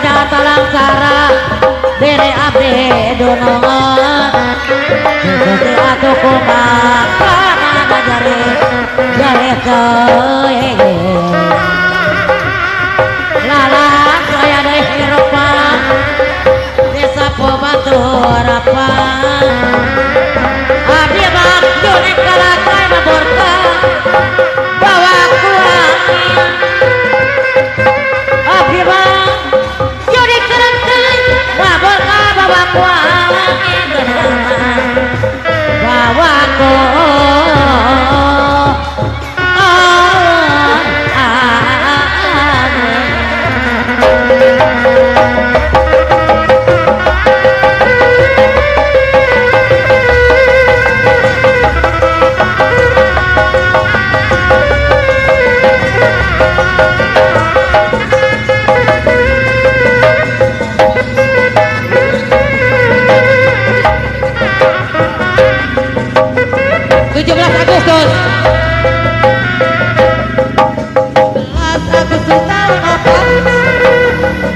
Gara Terus Agustus tahun apa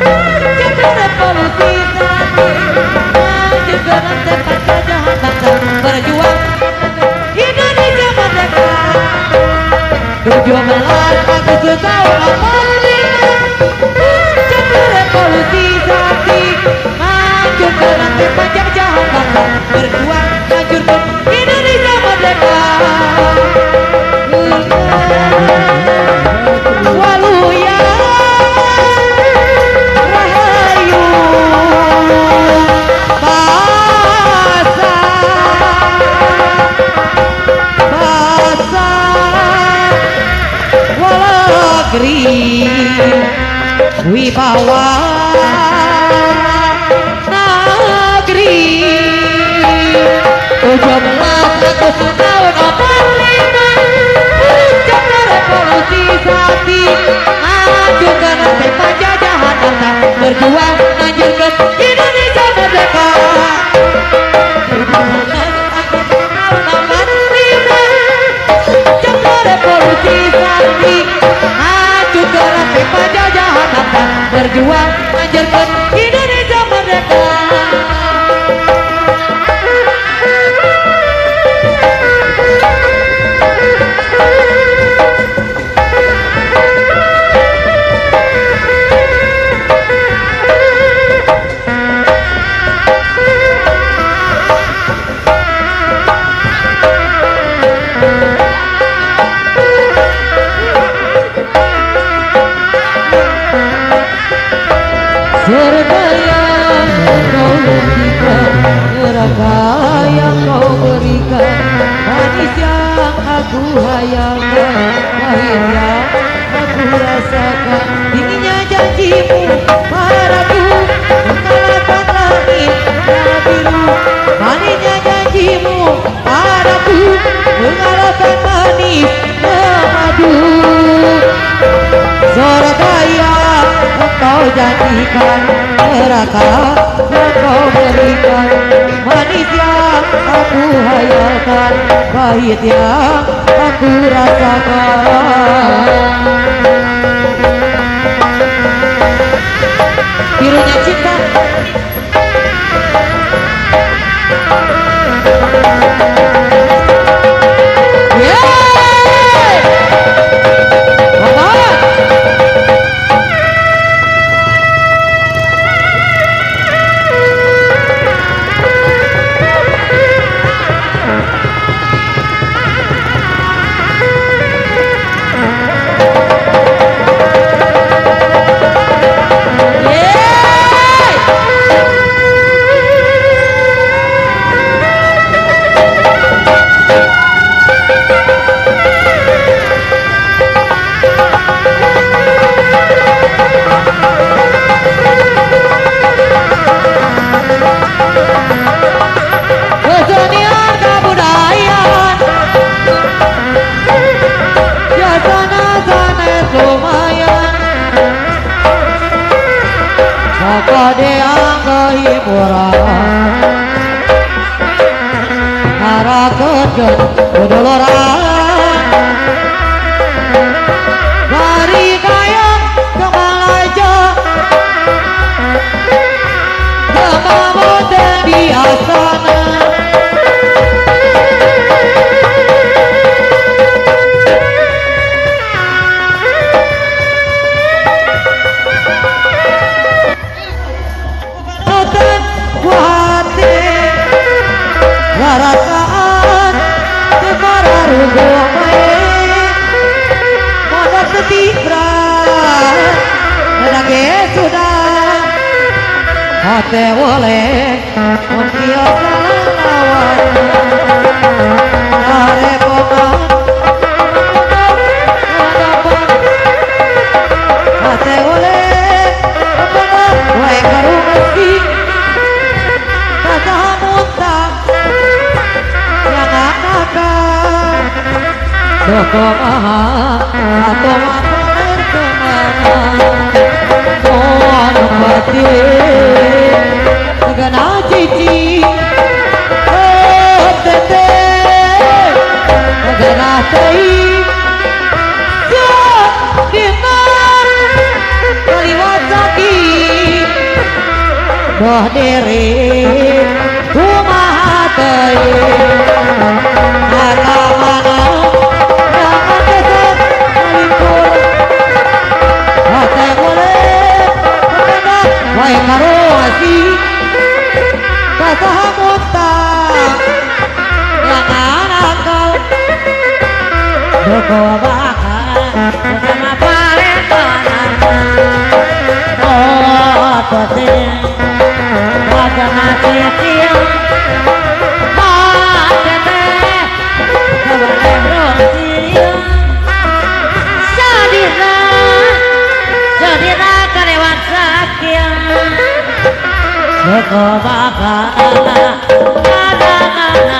puncak revolusi sakti hancurkan rantai penjajahan bangsa berjuang Indonesia merdeka. 17 Agustus tahun 45 puncak revolusi sakti hancurkan rantai penjajahan bangsa berjuang hancurkan Indonesia merdeka. Waluya Rahayu Basa Basa Walagri Wibawa Negeri. 17 Agustus tahun 45 puncak revolusi sakti hancurkan rantai penjajahan bangsa berjuang hancurkan Indonesia merdeka. 17 Agustus tahun 45 puncak revolusi sakti hancurkan rantai penjajahan bangsa berjuang hancurkan Indonesia merdeka. Surga yang kau berikan, neraka yang kau berikan, manis yang aku hayalkan, pahit yang aku rasakan. Dinginnya janjimu padaku mengalahkan langit yang biru. Manisnya janjimu padaku mengalahkan manis madu. Surga yang engkau janjikan, neraka yang kau berikan, manis yang aku hayalkan, pahit yang aku rasakan. Birunya cinta. Yeay! Bapak! Yeay! Kesenian kebudayaan jasana sanes lumayan, sakadeang kehiburan ngarakeutkeun dodoloran bari gayeng kemalaja gema boten biasana. Boten kuhate rarasaan teu bae mondok teu ge sudah hate woleh mun kieu salawan karepokan hate woleh wae karungsi kasamuntah yang anakan Dokomaha atau makoler kemana Mohon Segana cici Oh tete Segana teuing dina kaliwat sakit doh diri kumaha teuing mana jangan kesel melipur hate boleh pepeda wae karoasi kasaha muntah jangan akal doko bakal bersama parentonan oh tote wajah masih siang Doko bakal na na na na.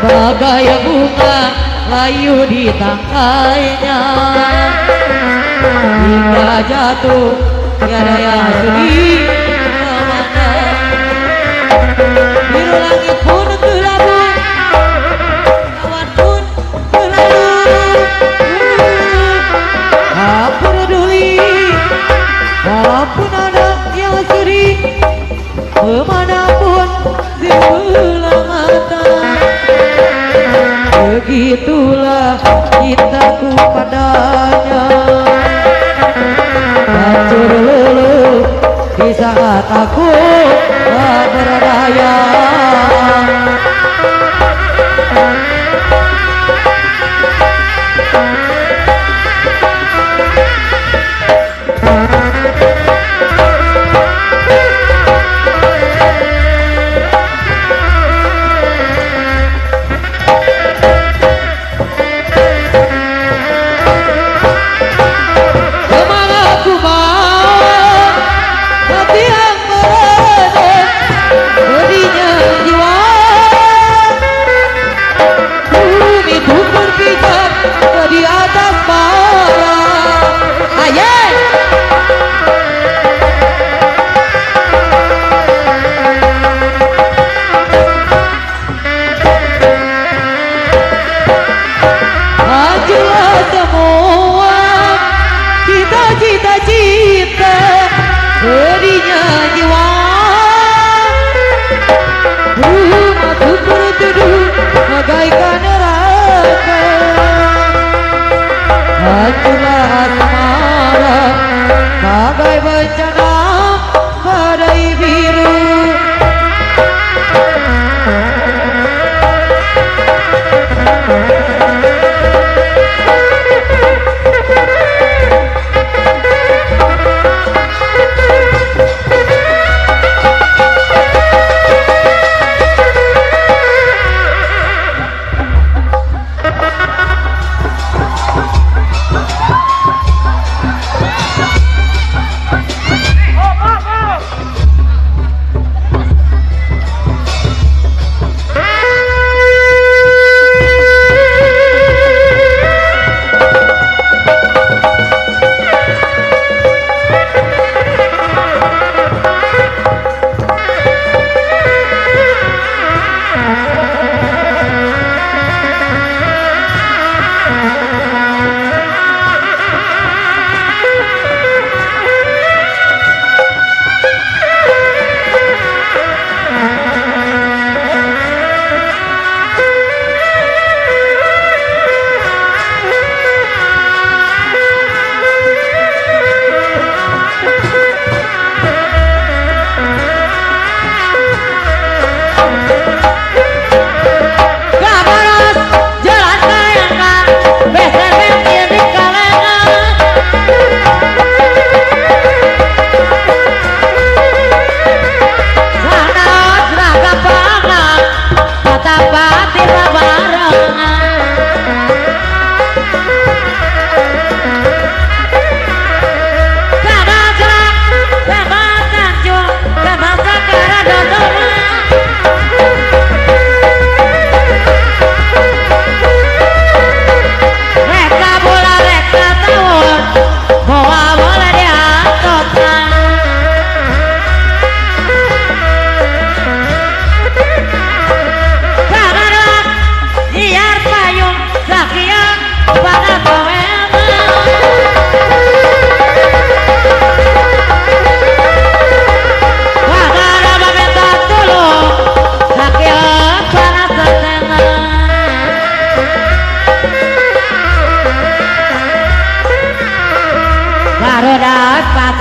Bagai bunga layu di tangkainya hingga jatuh tiada yang sedih kemana. Biru langit pun kelabu, awan pun berlalu. Tak peduli walaupun ada yang sedih, kemanapun sebelah mata. Begitulah cintaku padanya, hancur luluh di saat aku tak berdaya. Cita-cita sedihnya jiwa, rumahku berteduh bagaikan neraka. Hancurlah asmara bagai bencana badai biru.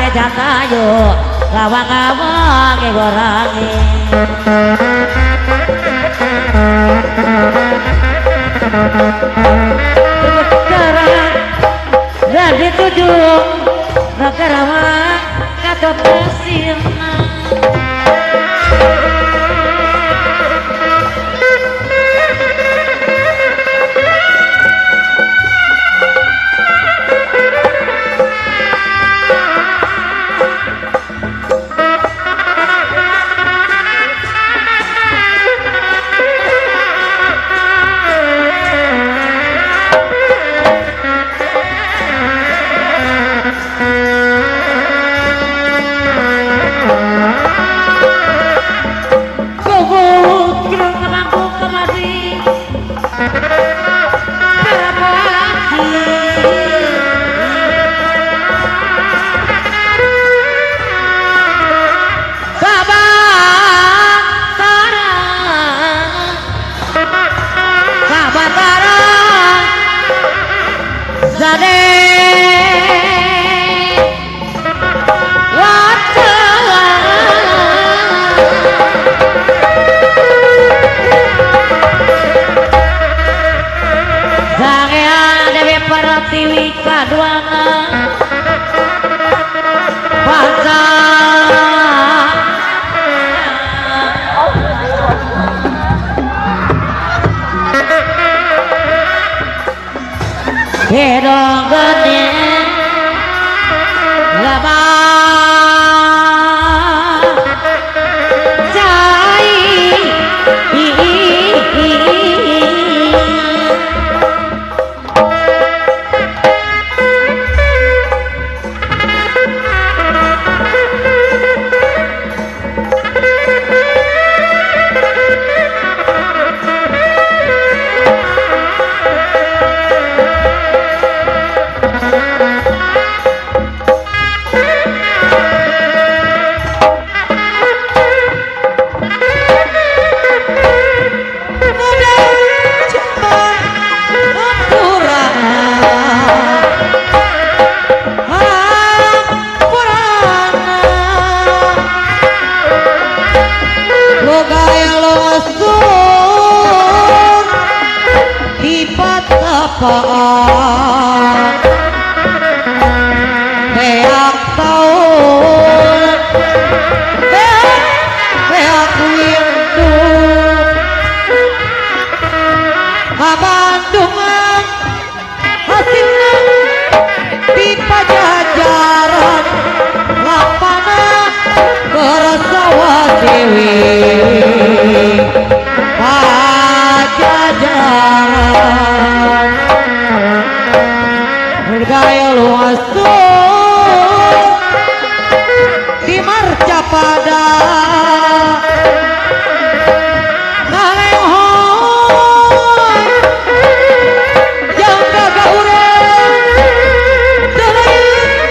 Jatayu lawang-awange gorange. Sekarang dan dituju Negarawan katot kesirna. Tiwi kaduana bangsa kedonggone lebah cai. Beak taun beak beak windu Bandungan hasilna di Pajajaran lapana kersawa dewi Pajajaran bergaya luas di Marcapada ngalenghoy jeung gagaureun teuing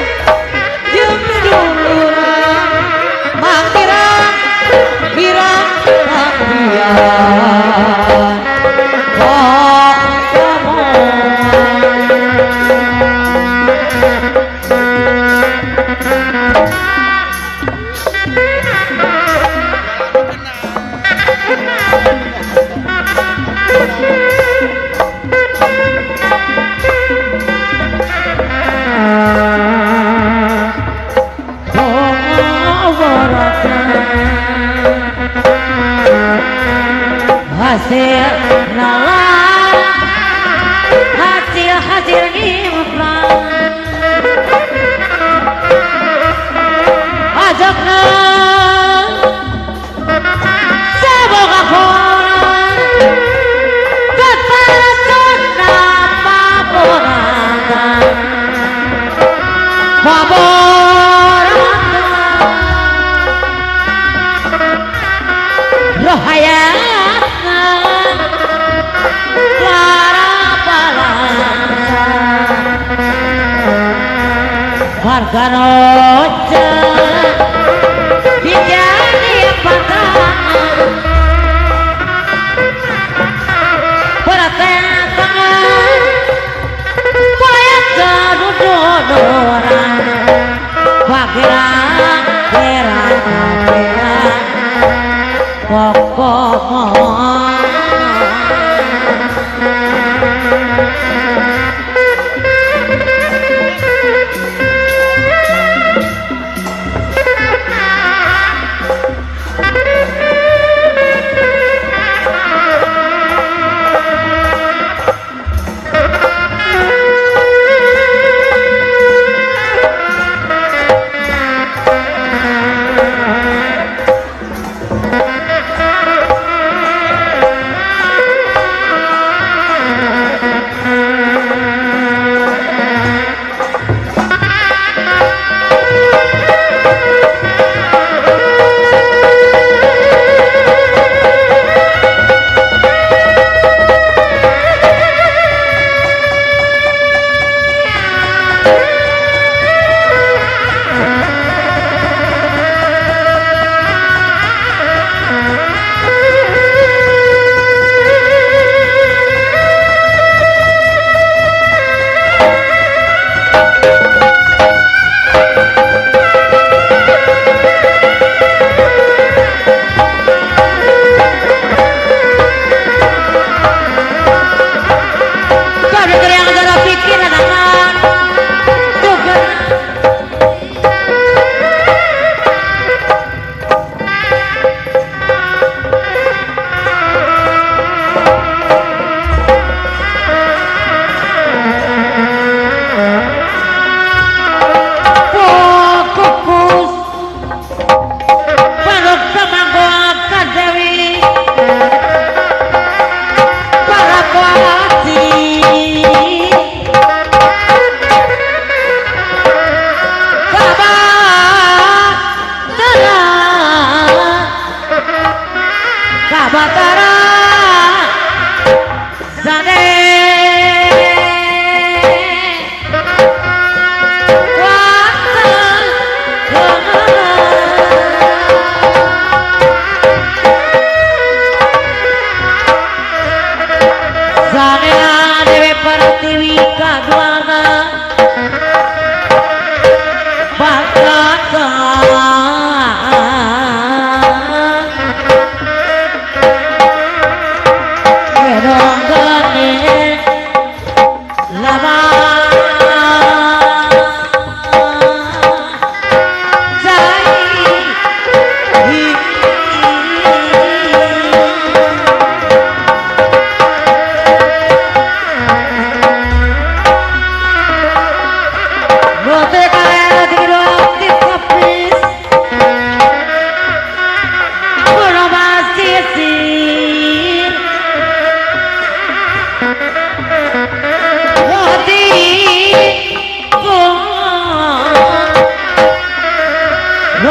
jeung duduluran mangkirang birang takbian. Hasil nalar hasil hasil ngimpan ajakna semoga koran ketarasuna paboratan paboratan rohaya warga roja dijadi pantangan pertentangan payat keduduran.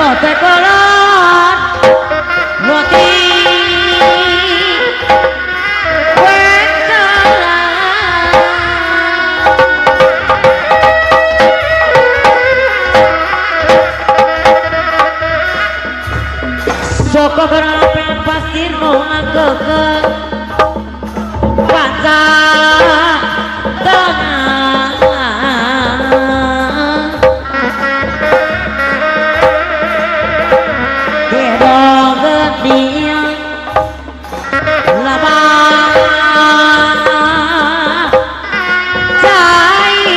Lote kolon roti Soko berapa pasir mau ke panca tengah kedong geniang lama cai.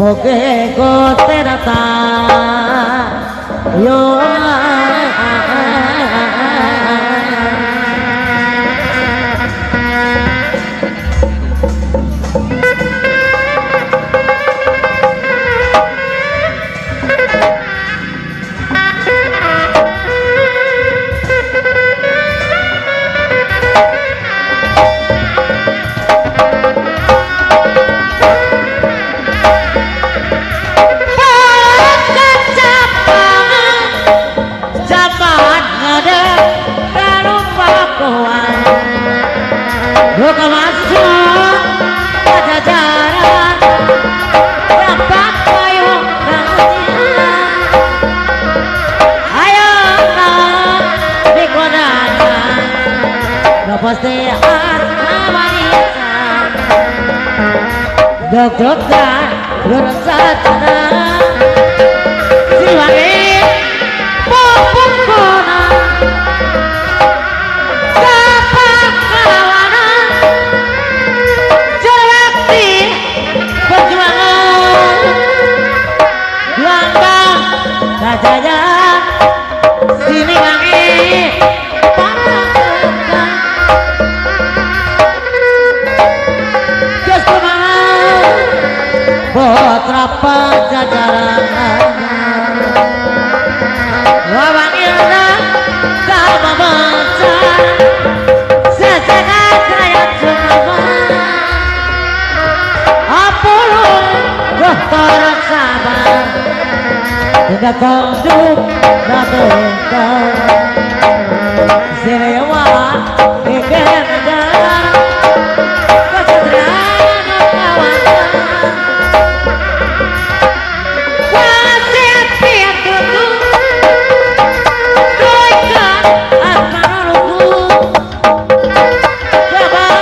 Moge go terata yo. Putra Pajajaran. Datang datang Zirewa Bekendan Kesedrana kawasan Wasit piatutu Doikan asmanaluku Jabang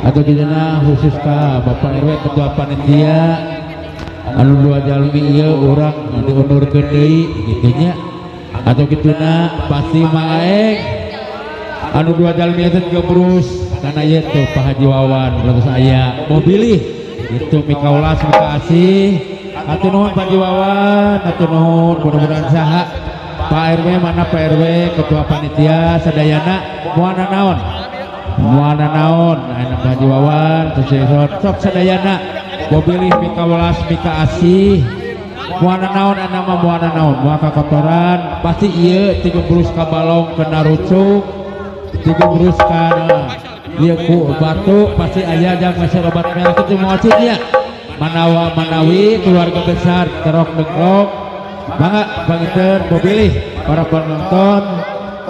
Atau didana khusus ka Bapak RW Ketua Panitia anu dua jalmi ieu urang diundurkeun deui kitu nya atau kituna pasti Mang Aeng anu dua jalmi eta gebrus kana ieu tuh Pak Haji Wawan terus aya mobilih itu mikaulas mikasih hatur nuhun Pak Haji Wawan hatur nuhun mudah-mudahan saha Pak RW mana Pak RW Ketua Panitia sadayana moal naon muana naon anak Pak Haji Wawan sok sadayana bobilih mikawelas mika asih muana naon anak mah muana naon moal kakotoran pasti ieu tiga burus ka balong kena rucuk tiga burus kana ieu ku batu pasti aya jang meser obat merah kitu moal cing nya manawa manawi keluarga besar terok dengklok mangga pangiter bobilih para penonton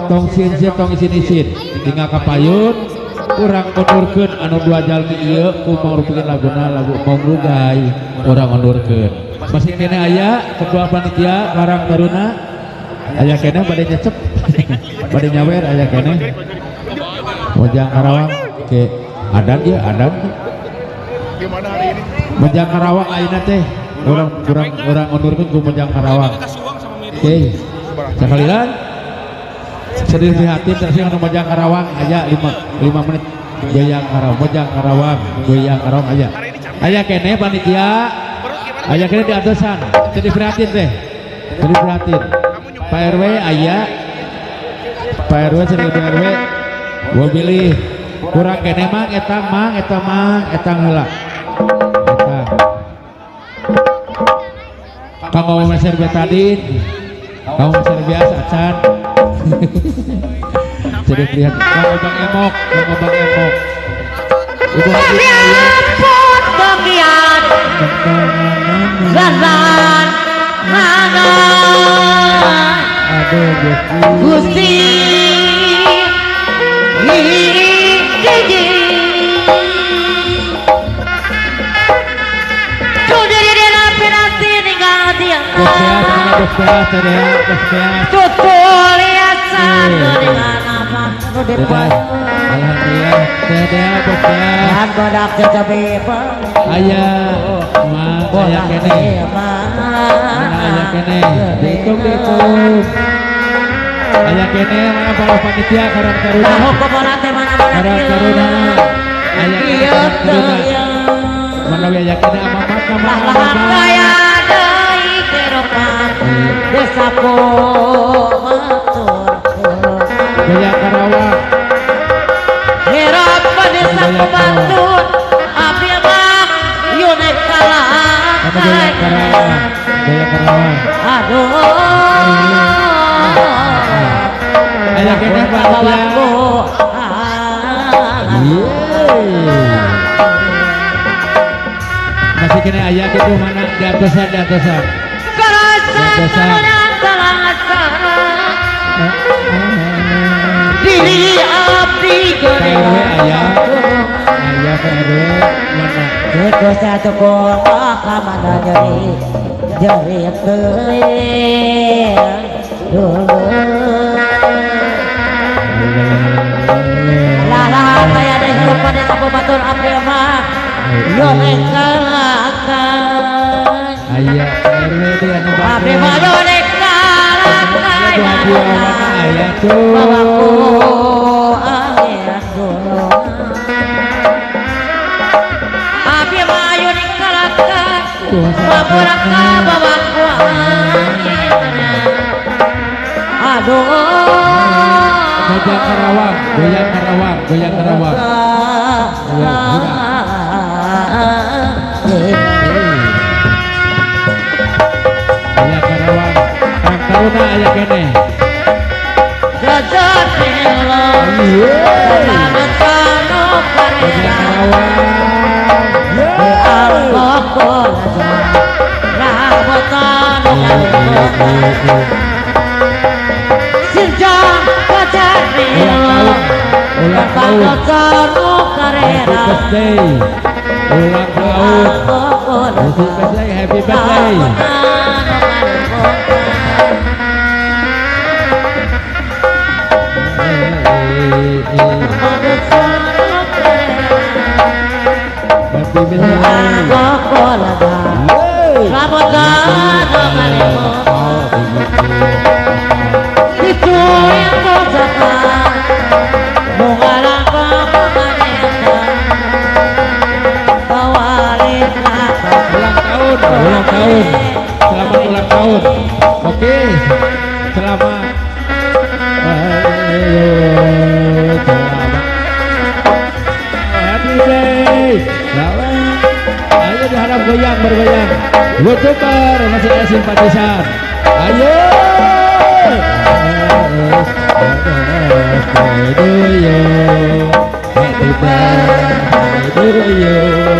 tong sin-sin tong isin-isin tinggal kapayun urang undurkeun anu dua jalmi ieu ku mangrupikeun laguna lagu Mongrugai urang undurkeun masih kene aya ketua panitia Karang Taruna aya kene bade nyecep bade nyawer aya kene Mojang Karawang ke adan ieu adan Mojang Karawang ayeuna teh urang urang urang undurkeun ku Mojang Karawang oke sakalian. Sedih prihatin terus anu Mojang Karawang aya 5 5 menit goyang Karawang, Mojang Karawang, goyang Karawang aya. Aya keneh panitia. Aya keneh di atasan. Sedih prihatin teh. Sedih prihatin. Pak RW aya. Pak RW sedih Pak RW. Gua pilih kurang keneh mang eta mang eta mang eta heula. Eta. Kanggo meser betadin. Kanggo meser biasa acan. Sedih prihatin. Kanggo Bang Emok, kanggo Bang Emok. Ibu Haji aya. Potokian Zalan Mana Aduh, Gusti. Gusti Hiji Bos Beas, mana Bos Beas, tadi ya, Bos Beas. Dadah. Alhamdulillah, dadah Bos Beas. Aya, ma, aya keneh. Mana aya keneh? Dihitung, dihitung. Aya keneh, mana para panitia Karang Taruna. Karang Taruna. Aya keneh Karang Taruna. Mana we aya keneh amamat mana amamat. Goyang Karawang. Mana goyang Karawang? Goyang Karawang. Aduh. Aya keneh panitia. Yeay. Masih kena aya gitu mana di atasan di atasan. Diri abdi Pak RW aya. Aya Pak RW mana? Iku satu kota mana jeri jeri teuing dulu. Lala kaya deh hirup pada sapu batur abdi mah yo kalakan. Aya Pak RW itu anu Abdi mah yo kalakan. Bu Haji Wawana aya tuh. Bawaku angin dulu. Abdi mah yo kalakan. Tuh, Baburaka bawaku angin. Aduh. Goyang Karawang, goyang Karawang, goyang Karawang. Iya, buka. Goyang Karawang. Karang Taruna aya keneh. Goyang Karawang. Ulang tahun, ulang tahun. Happy birthday. Ulang tahun. Happy birthday, happy birthday. Happy birthday. Ulang tahun, ulang tahun. Selamat ulang tahun. Oke. Selamat. Ayo, selamat. Happy day. Selamat. Ayo diharap goyang bergoyang. YouTuber masih ada simpatisan. Ayo. Happy birthday to you. Happy birthday to you.